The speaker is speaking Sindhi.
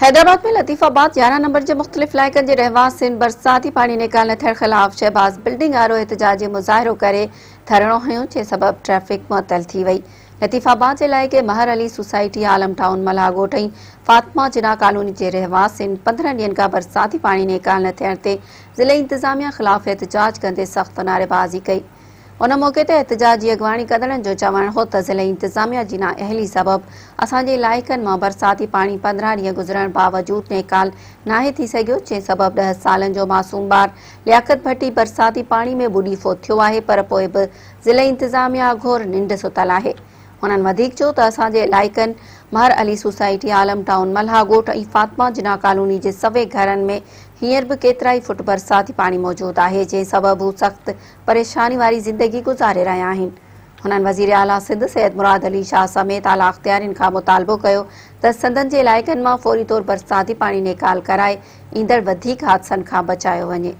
حيدرآباد ۾ لطيف آباد 11 نمبر جي مختلف علائقن جي رهواسين برساتي پاڻي نيڪال نه ٿيڻ خلاف شهباز بلڊنگ آڏو احتجاجي مظاهرو ڪري ڌرڻو هنيو جنهن سبب ٽريفڪ معطل ٿي وئي. لطيف آباد جي علائقي مهر علي سوسائٽي، عالم ٽائون، ملاح ڳوٺ ۽ فاطمه جناح ڪالوني جي رهواسين 15 ڏينهن کان برساتي پاڻي نيڪال نه ٿيڻ تي ضلعي انتظاميا خلاف احتجاج ڪندي سخت نعريبازي ڪئي. ان موقعي تي احتجاج جي اڳواڻي ڪندڙن جو چوڻ هو ته ضلعي انتظاميا جي نااهلي سبب اسان جي علائقن مان برساتي پاڻي 15 ڏينهن گذرڻ باوجود نيڪال ناهي ٿي سگهيو جنهن سبب ڏهه سالن جو معصوم ٻار لياقت ڀٽي برساتي پاڻي ۾ ٻڏي فوت ٿيو آهي پر پوء به ضلعي انتظاميا گهور ننڊ ستل آهي. هنن وڌيڪ چيو ته اسان جي علائقن مهر علي سوسائٽي، عالم ٽائون، ملها ڳوٺ ۽ فاطمه جناح ڪالوني جي سوين گهرن ۾ هينئر به ڪيترائي فٽ برساتي پاڻي موجود آهي جنهن سبب هو سخت پريشاني واري زندگي گذاري رهيا آهن. هنن وزير اعليٰ سنڌ سيد مراد علي شاهه سميت اعليٰ اختيارين کان مطالبو ڪيو ته سندن جي علائقن مان فوري طور برساتي پاڻي نيڪال ڪرائي ايندڙ وڌيڪ حادثن کان بچايو وڃي.